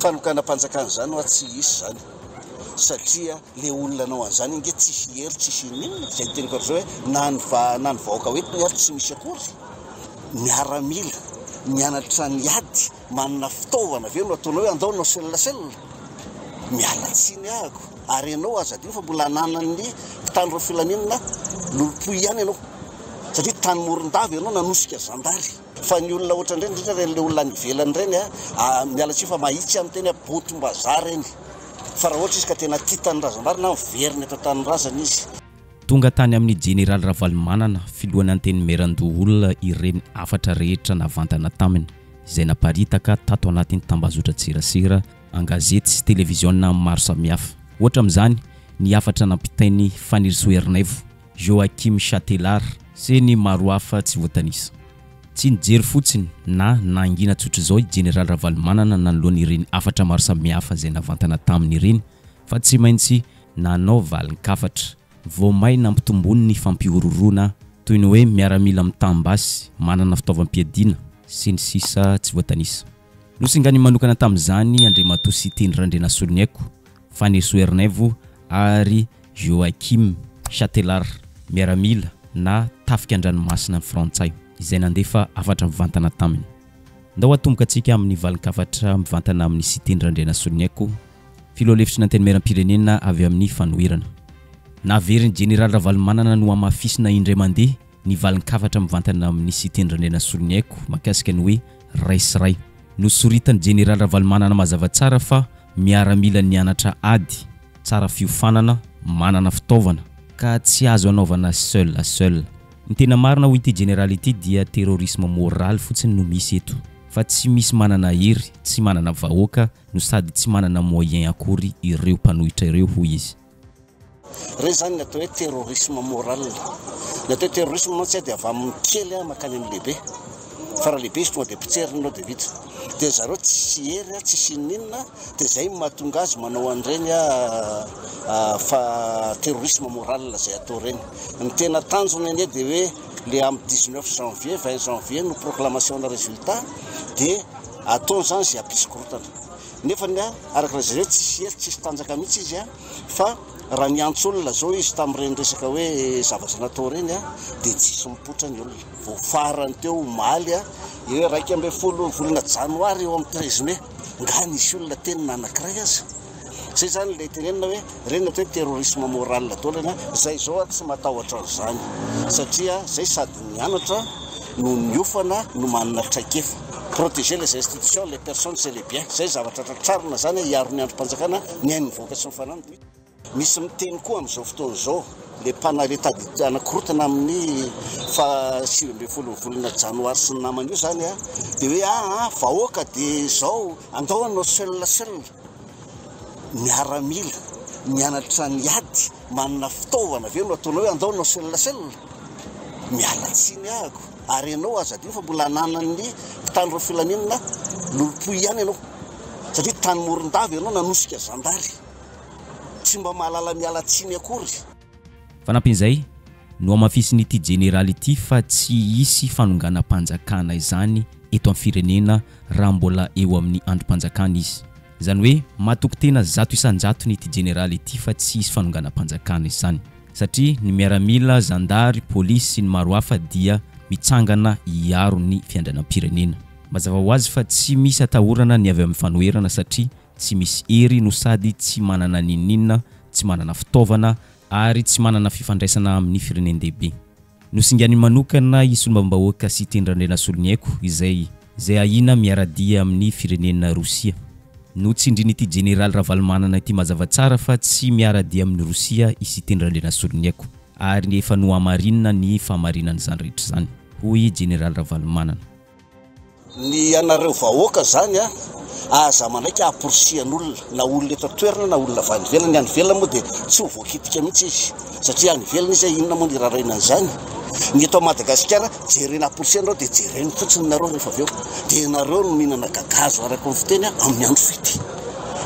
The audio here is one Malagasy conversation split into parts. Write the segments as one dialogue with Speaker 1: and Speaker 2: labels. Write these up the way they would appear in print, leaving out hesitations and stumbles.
Speaker 1: Fanonganam-panjakana izany hoa tsy hisy izany satria le olona anao an'izany ange tsisy hery tsisy inon'inona, izay niteniko hatrizao hoe na ny va na ny vahoaka hoentiny ary tsy misy akory, miaramila mianatra ny ady manana fitaovana ve no ataonao hoe andao hanao seul à seul? Miala tsiny ahako ary ianao aza adino fa mbola ananan'ny mpitandro ny filaminana lolompo ihany ianao satria tany Morondava ianao nanosika zandary. Fa ny olona ohatran'ireny, indrindra ireny le olona any ivelany ireny a, miala tsiny fa mahitsy aho miteny hoe botom-bazaha ireny. Fa raha ohatra izy ka tena tia tanindrazana marina, miverina eto an-tanindrazana izy.
Speaker 2: Tonga tany amin'ny Jeneraly Ravalomanana, filohan'ny Antenimierandoholona ireny hafatra rehetra navantana taminy, izay naparitaka tato anatin'ny tambazotran-tserasera, an-gazety sy televiziona maro samihafa. Ohatra amin'izany ny hafatra nampitain'i Fanirisoa Ernaivo, Joachim Chatelard, sy ny maro hafa tsy voatanisa. Tsy nijery fotsiny na nangina tsotr'izao i Jeneraly Ravalomanana nanoloana ireny hafatra maro samihafa izay navantana taminy ireny fa tsy maintsy nanao valin-kafatra. Vao may nampitomboany ny fampihorohoroana toy ny hoe miaramila mitam-basy, manana fitaovam-piadiana, sy ny sisa tsy voatanisa. Nosinganiny manokana tamin'izany Andriamatoa Siteny Randrianasoloniaiko, Fanirisoa Ernaivo ary Joachim Chatelard, miaramila na tafika an-dranomasina frantsay, izay nandefa hafatra mivantana taminy. Ndao hatomboka antsika amin'ny valin-kafatra mivantana amin'i Siteny Randrianasoloniaiko, filoha lefitry ny Antenimierampirenena avy amin'ny fanoherana. Naverin'ny Jeneraly Ravalomanana nohamafisina indray mandeha ny valin-kafatra mivantana amin'i Siteny Randrianasoloniaiko mahakasika ny hoe ray sy ray. Nosoritan'ny Jeneraly Ravalomanana mazava tsara fa miaramila nianatra ady, tsara fiofanana, manana fitaovana, ka tsy azo anaovana seul à seul. Ny tena marina hoy ity Jeneraly ity dia terrorisme moral fotsiny no misy eto, fa tsy misy manana hery, tsy manana vahoaka no sady tsy manana moyen akory ireo mpanohitra ireo hoy izy.
Speaker 1: Ireny izany ny atao hoe terrorisme moral. Ny atao hoe terrorisme mantsy dia avy amin'ny kely mankany amin'ny lehibe. Fa raha lehibe izy tonga dia potserina ianao dia vita. Dia zareo tsisy hery, tsisy inon'inona, dia izay no mahatonga azy manao an'ireny fa terrorisme moral izay atao ireny. Ny tena tanjony anie dia hoe le amin'ny 19 janvier, 20 janvier no proclamation-na résultat dia ataony izany izay hampisy korontana. Nefa ny araka ilay zareo tsisy hery, tsisy tanjaka mihitsy izy fa raha niantso olona zao izy tamin'ireny resaka hoe zavatra natao ireny dia tsisy mipoitra ny olona. Vao farany teo omaly eo 11 volana janoary eo amin'ny 13 mai nga nisy olona teny na anankiray aza. Zay zany ilay tenenina hoe ireny atao hoe terrorisme moral daholo ireny, zay zao aho tsy matahotra an'izany satria zay sady nianatra no niofana no manana traikefa. Protéger les institutions, les personnes et les biens, zay zavatra tratrarina zany hiaro ny andrim-panjakana, ny ain'ny vahoaka sy ny fananany. Misy miteny koa amin'izao fotoana izao, le mpanare tady anakorotana amin'ny faha 19 ny volana janoary sy ny namany io zany dia hoe aa vahoaka dia izao andao hanao seul à seul. Miaramila mianatra ny ady manana fitaovana ve no ataonao hoe andao hanao seul à seul? Miala tsiny ahako ary ianao aza adino fa mbola ananan'ny mpitandro ny filaminana lolompo ihany ianao satria tany Morondava ianao nanosika zandary tsy mba mahalala miala tsiny akory.
Speaker 2: Fanampin'izay, nohamafisin'ity jeneraly ity fa tsy hisy fanonganam-panjakana izany eto amin'ny firenena raha mbola eo amin'ny andrim-panjakana izy. Izany hoe matoky tena 100% ity jeneraly ity fa tsy hisy fanonganam-panjakana izany. Satria ny miaramila, zandary, polisy sy ny maro hafa dia mitsangana hiaro ny fiandrianam-pirenena. Mazava ho azy fa tsy misy atahorana ny avy amin'ny fanoherana satria tsy misy hery no sady tsy manana n'inon'inona, tsy manana fitaovana ary tsy manana fifandraisana amin'ny firenen-dehibe. Nosinganiny manokana i solombavambahoaka Siteny Randrianasoloniaiko izay izay ahiana miara-dia amin'ny firenena Rosia. Notsindrin'ity jeneraly Ravalomanana ity mazava tsara fa tsy miara-dia amin'i Rosia i Siteny Randrianasoloniaiko ary efa nohamarinina ny fahamarinan'izany rehetra izany, hoy jeneraly Ravalomanana.
Speaker 1: Ny anareo vahoaka zany a, aza manaiky hamporisihan'olona, na olona eto an-toerana na olona avy any ivelany, ny any ivelany moa dia tsy ho voakitika mihitsy izy, satria any ivelany izy inona moa no irarahiana an'izany, ny eto Madagasikara jerena hamporisihana nareo dia jereny fotsiny nareo rehefa avy eo, dia nareo no mihinana gagazo araka ny fiteny amin'ny andro fety,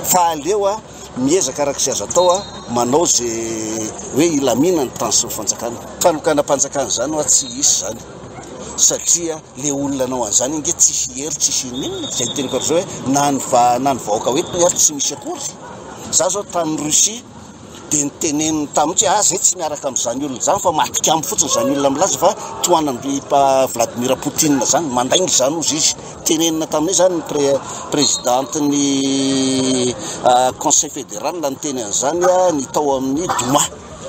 Speaker 1: fa aleo a miezaka araka izay azo atao a manao izay hoe hilaminan'ny tany sy ny fanjakana. Fanonganam-panjakana izany hoa tsy hisy izany. Satria le olona anao an'izany ange tsisy hery tsisy inon'inona, zay ny teniko hatrizay hoe na ny va na ny vahoaka hoentiny ary tsy misy akory. Za zao tany Russie de niteneniny taminy mihitsy hoe ah zay tsy miaraka amin'izany olona izany fa matikamo fotsiny izany olona milaza fa tohanan'i Vladimir Poutine zany, mandainga izany hozy izy. Tenenina taminay zany ny pre présidente-n'ny conseil fédéral niteny an'izany ny tao amin'ny Douma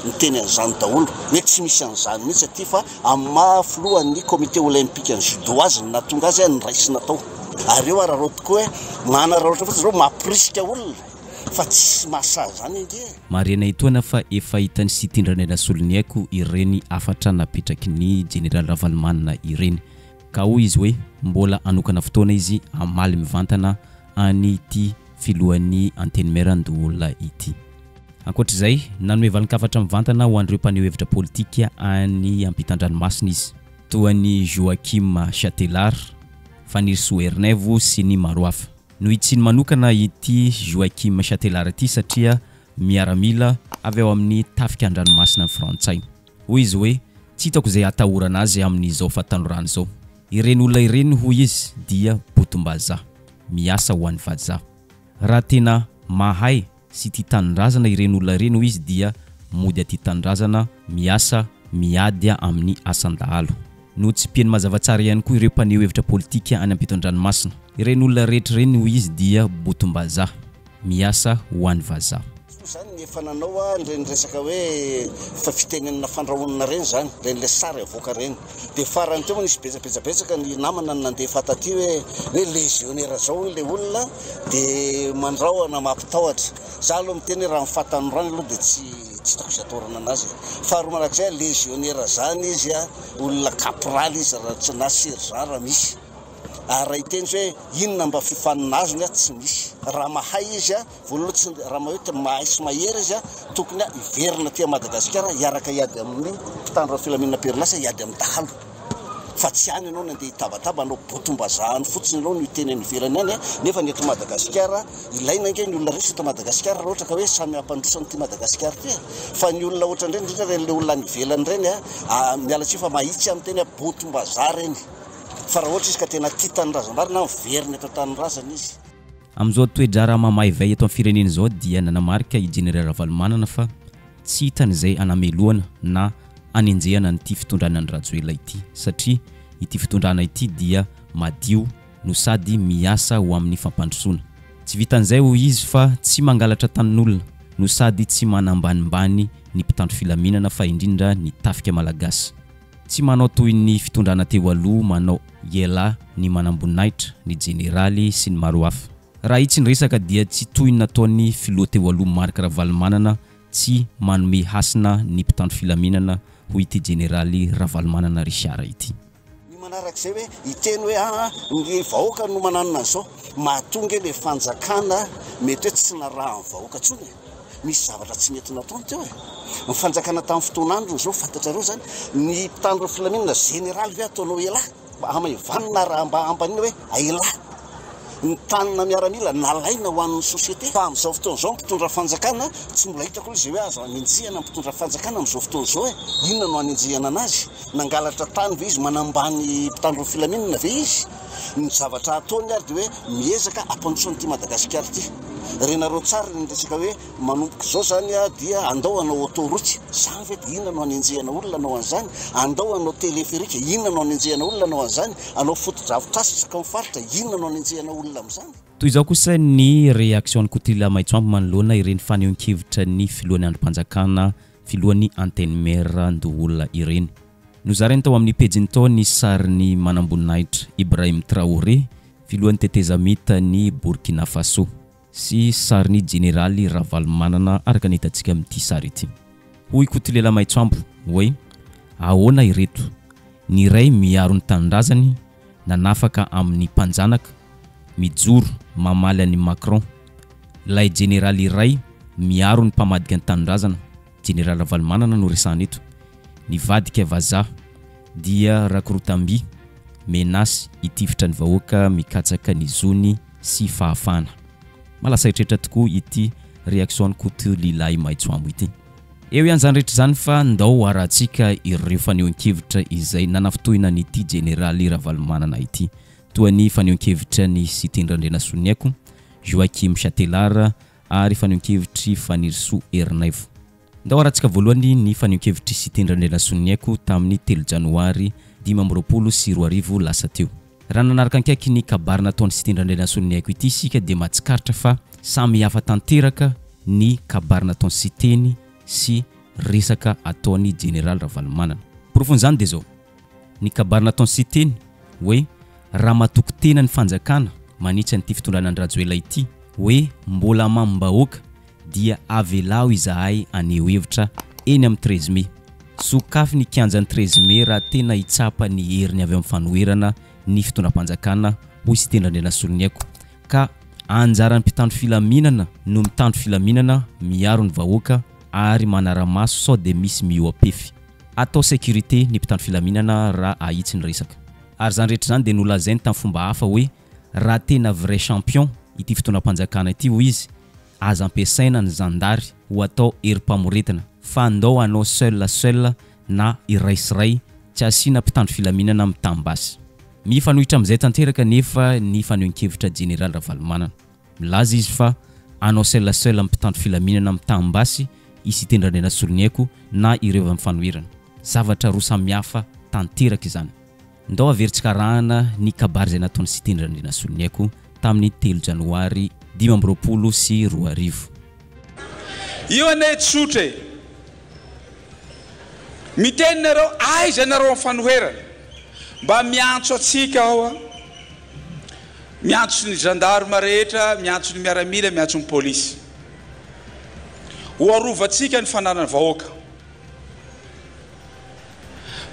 Speaker 1: niteny an'izany daholo hoe tsy misy an'izany mihitsy aty fa Amin'ny maha filohan'ny comité olympique ny judo azy no nahatonga azy niraisina tao. Ary eo araraoty koa hoe manararaotra fotsiny zareo mampirisika olona fa tsy mahasahy zany ange e.
Speaker 2: Marihana etoana fa efa hitan'i Siteny Randrianasoloniaiko ireny hafatra napetraky ny Jeneraly Ravalomanana ireny. Ka hoy izy hoe mbola hanokana fotoana izy hamaly mivantana an'ity filohan'ny Antenimierandoholona ity. Ankoatra izay, nanome valin-kafatra mivantana ho an'ireo mpaneho hevitra politika any ampitan-dranomasina izy, toa an'i Joachim Chatelard, Fanirisoa Ernaivo sy ny maro hafa. Nohitsiny manokana ity Joachim Chatelard ity satria miaramila avy ao amin'ny tafika an-dranomasina frantsay. Hoy izy hoe, Tsy hitako izay hatahorana azy amin'izao fahatanorany izao. Ireny olona ireny, hoy izy, dia botom-bazaha. Miasa ho an'ny vazaha. Raha tena mahay sy tia tanindrazana ireny olona ireny, hoy izy, dia mody aty tanindrazana, miasa, miady amin'ny asan-dahalo. Notsipiany mazava tsara ihany koa ireo mpaneho hevitra politika any ampitan-dranomasina. Ireny olona rehetra ireny, hoy izy, dia botom-bazaha. Miasa ho an'ny vazaha.
Speaker 1: Soa zany ny efa nanao an'ireny resaka hoe fitenenana fandrahonana ireny zany, ireny le sary avoaka ireny. Dia farany teo moa nisy betsabetsabetsaka ny namana no nandefa taty hoe hoe légionnaire zao hono le olona dia mandrahona mampitahotra. Za aloha miteny hoe raha ny fahatanorany aloha dia tsy tsy hitako izay atahorana anazy e. Faharoa manaraka izay, légionnaire zany izy a, olona caporal izy raha tsy na sergent raha misy. Ary raha hiteny izy hoe inona mba fiofanana azony tsy misy. Raha mahay izy, voalohany tsy raha hoe mahay sy mahery izy, tokony hiverina aty Madagasikara hiaraka hiady amin'ny mpitandro ny filaminana am-perinasa, hiady amin'ny dahalo. Fa tsy any ianao no andeha hitabataba, hanao botom-bazaha any fotsiny ianao no hiteny any ivelany any, nefa ny eto Madagasikara, ilaina ange ny olona rehetra eto Madagasikara raha ohatra ka hoe samy hampandroso an'ity Madagasikara ity e. Fa ny olona ohatran'ireny, indrindra ireny le olona any ivelany ireny, miala tsiny fa mahitsy aho miteny hoe botom-bazaha ireny. Fa raha ohatra izy ka tena tia tanindrazana marina, miverina eto an-tanindrazana izy.
Speaker 2: Amin'izao toe-draharaha mamaivay eto amin'ny firenena izao dia nanamarika i Jeneraly Ravalomanana fa tsy hitany izay hanamelohana na hanenjehana an'ity fitondrana an'i Rajoelina ity satria ity fitondrana ity dia madio no sady miasa ho amin'ny fampandrosoana. Tsy vitan'izay hoy izy fa tsy mangalatra tanin'olona no sady tsy manambanimbany ny mpitandro filaminana fa indrindra ny tafika malagasy. Tsy manao toy ny fitondrana teo aloha manao ialahy ny manamboninahitra, ny jeneraly sy ny maro hafa. Raha hitsy ny resaka dia tsy toy ny nataon'ny filoha teo aloha Marc Ravalomanana tsy manome hasina ny mpitandro filaminana hoy ity jeneraly Ravalomanana Richard ity.
Speaker 1: Ny manarak'izay hoe hiteny hoe aa ny vahoaka no mananona an'izao, mahatonga nge le fanjakana mety hoe tsy narahan'ny vahoaka intsony e! Misy zavatra tsy nety nataony teo e! Ny fanjakana tamin'ny fotoan'androny izao fantatrareo izany, ny mpitandro ny filaminana jeneraly ve ataonao elah? Mba hamaivanina raha mba ampanina hoe elah! Ny tanina miaramila nalaina ho an'ny société fa amin'izao fotoana izao ny mpitondra fanjakana tsy mbola hitako aloha izay hoe azo anenjehana ny mpitondra fanjakana amin'izao fotoana izao e! Inona no anenjehana anazy? Nangalatra tany ve izy? Manambany mpitandro ny filaminana ve izy? Ny zavatra ataony ary dia hoe miezaka hampandroso an'ity Madagasikara ity. Renareo tsara ny resaka hoe manomboka izao izany dia andao hanao autoroute. Izany ve dia inona no hanenjehana olona hanao an'izany? Andao hanao téléphérique, inona no hanenjehana olona hanao an'izany? Hanao fotodrafitrasa isaky ny faritra, inona no hanenjehana olona amin'izany?
Speaker 2: Toy izao kosa ny réaction-n'i Kotilila Maitsoambo manoloana ireny fanehoan-kevitra ny filohan'ny andrim-panjakana, filohan'ny Antenimierandoholona ireny. Nozarainy tao amin'ny pejiny tao ny sarin'ny manamboninahitra Ibrahim Traoré, filohan'ny tetezamita ny Burkina Faso, sy sarin'ny jeneraly Ravalomanana araka ny hitantsika amin'ity sary ity. Hoy Kotolela Maitsoambo hoe, Ahoana ireto? Ny iray miaro ny tanindrazany, nanafaka amin'ny mpanjanaka, mijoro mamaly an'i Macron. Ilay jeneraly iray miaro ny mpamadika ny tanindrazana, Jeneraly Ravalomanana no resahana eto, nivadika vazaha dia rakorotamby, menace hitifitra ny vahoaka mikatsaka ny zony sy fahafahana. Mahalasa eritreritra tokoa ity réaction an'i Koto Lilahy Maitsoambo ity. Eo ihany izany rehetra izany fa ndao harahantsika ireo fanehoan-kevitra izay nanafintohina an'ity Jeneraly Ravalomanana ity. Toa ny fanehoan-kevitra ny Siteny Randrianasoniaiko, Joachim Chatelard ary fanehoan-kevitr'i Fanirisoa Ernaivo. Ndao harahantsika voalohany ny fanehoan-kevitr'i Siteny Randrianasoniaiko tamin'ny telo janoary 2025 lasa teo. Raha nanaraka akaiky ny kabary nataon'i Siteny Randrianasoloniaiko ity isika dia mahatsikaritra fa samy hafa tanteraka ny kabary nataon'i Siteny sy resaka ataon'i Jeneraly Ravalomanana. Porofon'izany dia izao, ny kabary nataon'i Siteny hoe raha matoky tena ny fanjakana manitsy an'ity fitondrana an-dRajoelina ity hoe mbola mamim-bahoaka dia avelao izahay haneho hevitra eny amin'ny 13 mai. Sokafy ny kianjan'ny 13 mai raha tena hitsapa ny heriny avy amin'ny fanoherana ny fitondram-panjakana, hoy Siteny Randrianasoloniaiko. Ka anjaran'ny mpitandro filaminana no mitandro filaminana, miaro ny vahoaka ary manara-maso sao dia misy mihoa-pefy. Atao sécurité ny mpitandro filaminana raha ahitsy ny resaka. Ary izany rehetra izany dia nolazainy tamin'ny fomba hafa hoe raha tena vrai champion ity fitondram-panjakana ity, hoy izy, Aza ampiasaina ny zandary ho atao herim-pamoretana fa andao hanao seul à seul na iray sy iray tsy asiana mpitandro filaminana mitam-basy. Mifanohitra amin'izay tanteraka anefa ny fanehoan-kevitra Jeneraly Ravalomanana. Milaza izy fa hanao seul à seul amin'ny mpitandro filaminana mitam-basy i Siteny Randrianasoloniaiko na ireo avy amin'ny fanoherana. Zavatra roa samihafa tanteraka izany. Ndao averintsika arahana ny kabary izay nataon'i Siteny Randrianasoloniaiko tamin'ny telo janoary 2025.
Speaker 3: Io anie tsotra e! Miteny nareo aiza nareo am fanoherana? Mba miantso antsika aho a! Miantso ny gendarme rehetra, miantso ny miaramila, miantso ny polisy. Ho arovantsika ny fananan'ny vahoaka.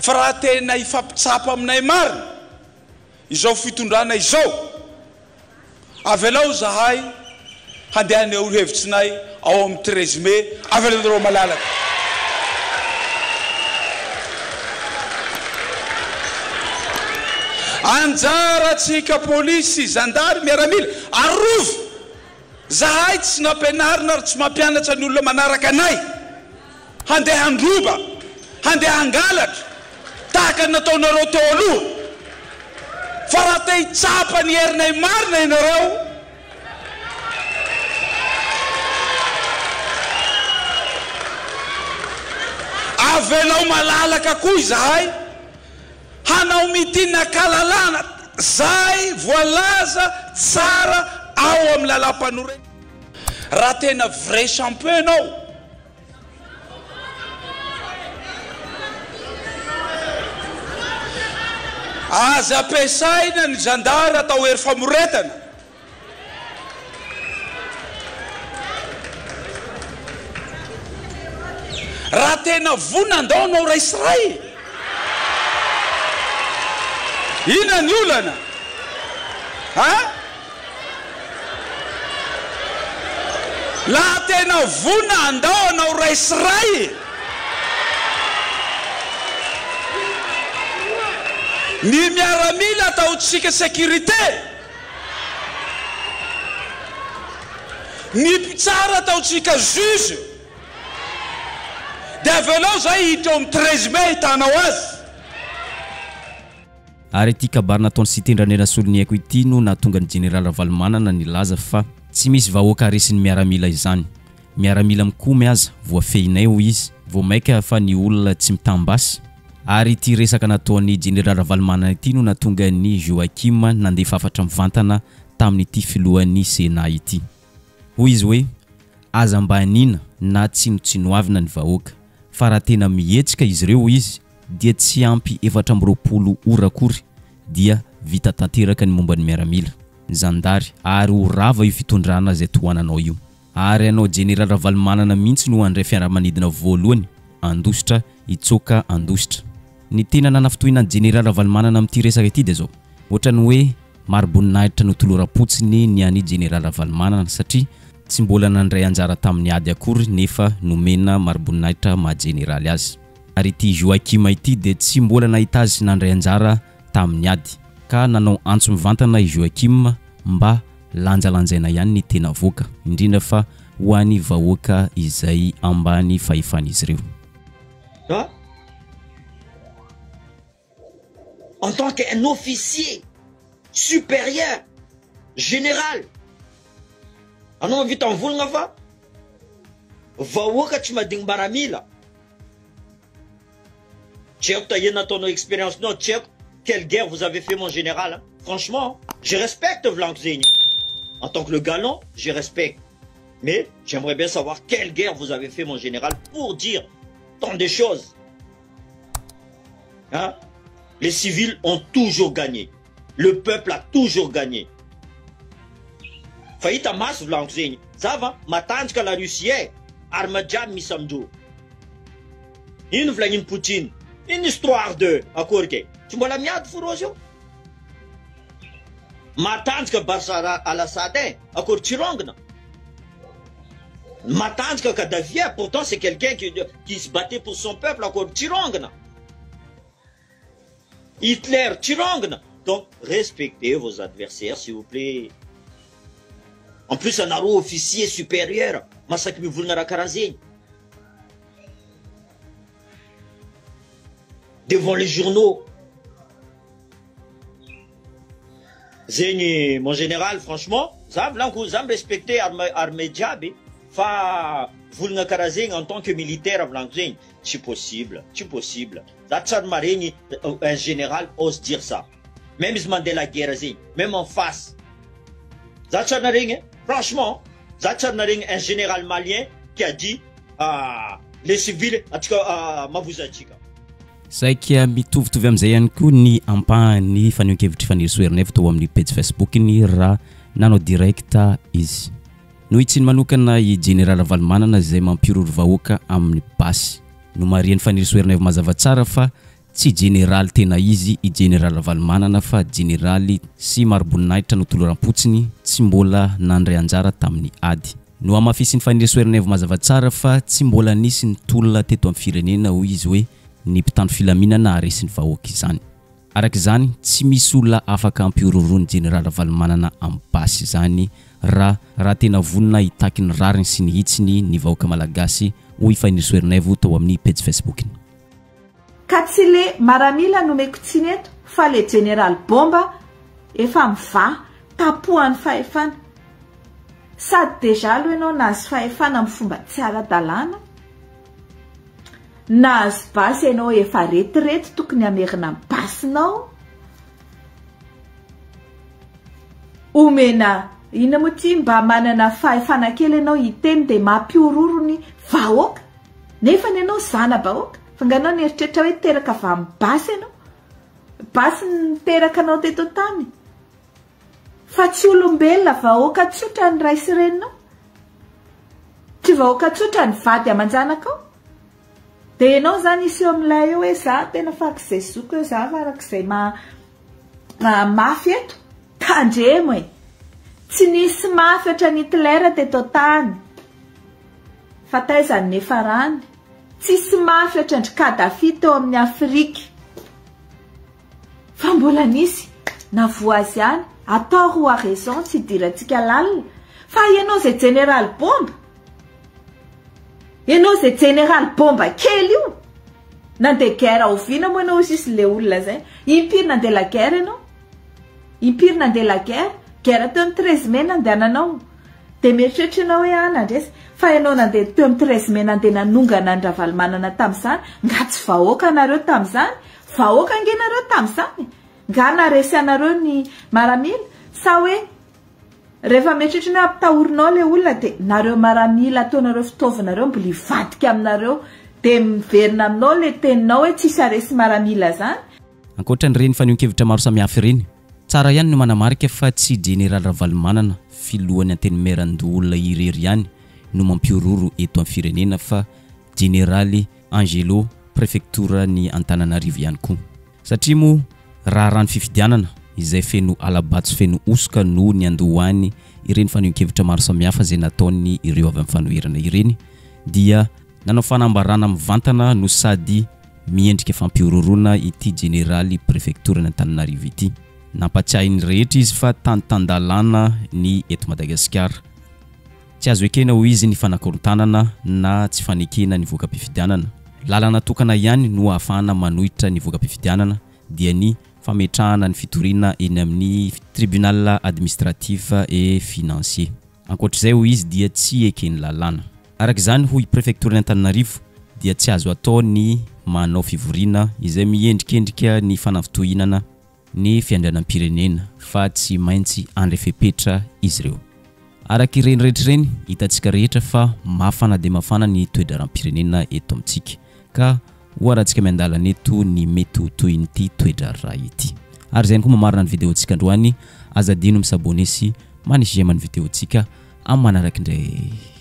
Speaker 3: Fa raha tena hifampitsapa aminay marina izao fitondrana izao, avelao izahay handeha haneho hevitsinay ao amin'ny 13 mai, avelanareo malalaka. Anjarantsika polisy, zandary, miaramila, arovy! Zahay tsy nampianarina ary tsy mampianatra ny olona manaraka anay handeha handroba, handeha hangalatra tahaka ny nataonareo teo aloha. Fa raha te hitsapa ny herinay marina ianareo, avelao malalaka koa izahay Hanao mitin ankalalahana zay voalaza tsara ao amin'ny lalampanorenana. Raha tena vrai champion ianao, aza ampiasaina ny zandary atao hery famoretana. Raha tena vonona andao hanao ray sy ray e! Inona ny olana? An? Laha tena vonona andao hanao ray sy ray e! Ny miaramila ataontsika sécurité. Ny mpitsara ataontsika juge dia avelao zay hiditra ao amin'ny 13 mai ahitanao azy.
Speaker 2: Ary ity kabary nataon'i Siteny Randrianasoloniaiko ity no nahatonga ny Jeneraly Ravalomanana nilaza fa tsy misy vahoaka resin'ny miaramila izany. Miaramila mikomy aza voafehinay hoy izy, vao maika fa ny olona tsy mitam-basy. Ary ity resaka nataon'i Jeneraly Ravalomanana ity no nahatonga an'i Joachim nandefa hafatra mivantana tamin'ity filohan'ny Sénat ity. Hoy izy hoe, aza ambaniana na tsinontsinoavina ny vahoaka, fa raha tena mihetsika izy ireo hoy izy dia tsy ampy 24 ora akory dia vita tanteraka ny momba ny miaramila, ny zandary ary ho rava io fitondrana izay tohananao io. Ary anao Jeneraly Ravalomanana mihitsy no handray fiaramanidina voalohany handositra hitsoaka handositra. Ny tena nanafintohina an'i Jeneraly Ravalomanana amin'ity resaka ity dia izao, ohatran'ny hoe mari-boninahitra notoloram-potsiny ny an'i Jeneraly Ravalomanana satria tsy mbola nandray anjara tamin'ny ady akory nefa nomena mari-boninahitra maha jeneraly azy. Ary ity Joachim ity dia tsy mbola nahita azy nandray anjara tamin'ny ady. Ka nanao antso mivantana i Joachim mba. lanjalanjaina ihany ny tena avoaka, indrindra fa ho an'ny vahoaka izay ambany fahefan'izy ireo.
Speaker 4: An! En tant qu'un officier supérieur, général, anao mahavita mivolagna fa vahoaka tsy mahadigny maramila. Tsy haiko tahiana nataonao expérience nao tsy haiko quelle guerre vous avez fait mon général a! Franchement je respecte volaniko zegny en tant que le galant je respecte mais j'aimerais bien savoir quelle guerre vous avez fait mon général pour dire tant de choses hein les civils ont toujours gagné le peuple a toujours gagné fa hita maso volaniko zegny zava matanjaka la Russie eh arme jiaby misy amindreo Ino volagniny Poutine? Une histoire de akory ke? Tsy mbola miady fo rô zio? Matanjaka Bachar Al Assad eh, akory tsy rongona? Matanjaka Kadhafi eh, pourtant c'est quelqu'un qui qui se battait pour son peuple akory tsy rongona? Hitler tsy rongona? Donc respectez vos adversaires s'il vous plait. En plus anareo officier supérieur masaky mivolagna raha karaha zegny. Devant les journaux zegny mon général franchement za volaniko za mi-respecter arme armée jiaby fa volagna karaha zegny en tant que militaire volaniko zegny tsy possible tsy possible za tsy ary maregny un général ose dire ça même izy mandeha la guerre zegny même en face Za tsy ary naregny e! Franchement za tsy ary naregny un général malien qui a dit les civils atsika mavoza atsika.
Speaker 2: Saika mitovitovy amin'izay ihany koa ny ampahan'ny fanehoan-kevitr'i Fanirisoa Ernaivo tao amin'ny pejy Facebook-ny raha nanao direct izy. Nohitsiny manokana i Jeneraly Ravalomanana izay mampihorohoro vahoaka amin'ny basy. Nomarihan'i Fanirisoa Ernaivo mazava tsara fa Tsy jeneraly tena izy i Jeneraly Ravalomanana fa jeneraly sy mariboninahitra notoloram-potsiny tsy mbola nandray anjara tamin'ny ady. Nohamafisin'i Fanirisoa Ernaivo mazava tsara fa tsy mbola nisy ny tolona teto amin'ny firenena hoy izy hoe ny mpitandro filaminana haharesy ny vahoaka izany. Araka izany, tsy misy olona afaka hampihorohoro ny Jeneraly Ravalomanana amin'ny basy izany raha raha tena vonona hitaky ny rariny sy ny hitsiny ny vahoaka malagasy hoy Fanirisoa Ernaivo tao amin'ny pejy Facebook-ny.
Speaker 5: Ka tsy le maramila no omeko tsiny eto fa le jeneraly bomba efa mivaha tapohan'ny fahefana. Sady déjà aloha ianao nahazo fahefana amin'ny fomba tsy ara-dalàna, nahazo basy ianao efa retirety tokony hamerina ny basinao, omena inona moa ity mba manana fahefana kely ianao hiteny dia mampihorohoro ny vahoaka. Nefany ianao zana-bahoaka, fa nga anao nieritreritra hoe teraka avy amin'ny basy ianao? Basy no niteraka anao teto an-tany? Fa tsy olombelona, vahoaka tsotra ny ray sy reninao? Tsy vahoaka tsotra ny vady aman-janakao? Dia ianao izany hiseho amin'ilay eo hoe za tena farak'izay zoky eo, za farak'izay maha mafy eto? Tandremo e! Tsy nisy mafy ohatran'i Hitler teto an-tany. Fa taiza ny niafarany? Tsisy mafy ohatran-dry Kadhafi teo amin'ny Afrika. Fa mbola nisy navoa azy ihany, à tort ou à raison tsy idirantsika lalina. Fa ianao izay jeneraly bomba, ianao izay jeneraly bomba kely io, nandeha guerre oviana moa ianao hoy sisa ilay olona izay, impiry nandeha la guerre ianao? Impiry nandeha la guerre? Guerre teo amin'ny 13 mai nandehananao. Dia mieritreritra ianao hoe ah nandresy, fa ianao nandeha teo amin'ny 13 mai nandeha nanongana an'i Ravalomanana tamin'izany, nga tsy vahoaka nareo tamin'izany? Vahoaka ange nareo tamin'izany e! Nga naharesy anareo ny maramila? Sa hoe rehefa mieritreritra ianao hoe ampitahorinao ilay olona dia nareo maramila ataonareo fitaovanareo mbola hivadika aminareo dia miverina aminao ilay teninao hoe tsisy haresy maramila izany?
Speaker 2: Ankoatra an'ireny fanehoan-kevitra maro samihafa ireny, tsara ihany ny manamarika fa tsy Jeneraly Ravalomanana, filohan'ny Antenimierandoholona irery ihany no mampihorohoro eto amin'ny firenena fa Jeneraly Angelo, prefektoran'i Antananarivo ihany koa. Satria moa raharahan'ny fifidianana izay feno hala-bato sy feno hosoka no niandohany ireny fanehoan-kevitra maro samihafa izay nataony ireo avy amin'ny fanoherana ireny dia Nanao fanambarana mivantana no sady miendrika fampihorohoroana ity jeneraly prefektoran'Antananarivo ity. Nampatsiahy ny rehetra izy fa tany tan-dalàna ny eto Madagasikara. Tsy azo ekena hoy izy ny fanakorontanana na tsy fanekena ny voka-pifidianana. Lalana tokana ihany no ahafahana manohitra ny voka-pifidianana dia ny fametrahana ny fitoriana eny amin'ny Tribunal administratif et financier. Ankoatr'izay hoy izy dia tsy eken'ny lalàna. Araka izany hoy prefektoran'i Antananarivo dia tsy azo atao ny manao fivoriana izay miendrikendrika ny fanavitohinana ny fiandrianam-pirenena fa tsy maintsy handray fepetra izy ireo. Araka ireny rehetra ireny, hitantsika rehetra fa mafana dia mafana ny toe-draharaham-pirenena eto amintsika ka ho arahantsika miandalana eto ny mety ho tohin'ity toe-draharaha ity. Ary izay ihany koa mamarana ny video-ntsika androany, aza adino mi-s'abonner sy manisy j'aime ny video-ntsika amin'ny manaraka indray.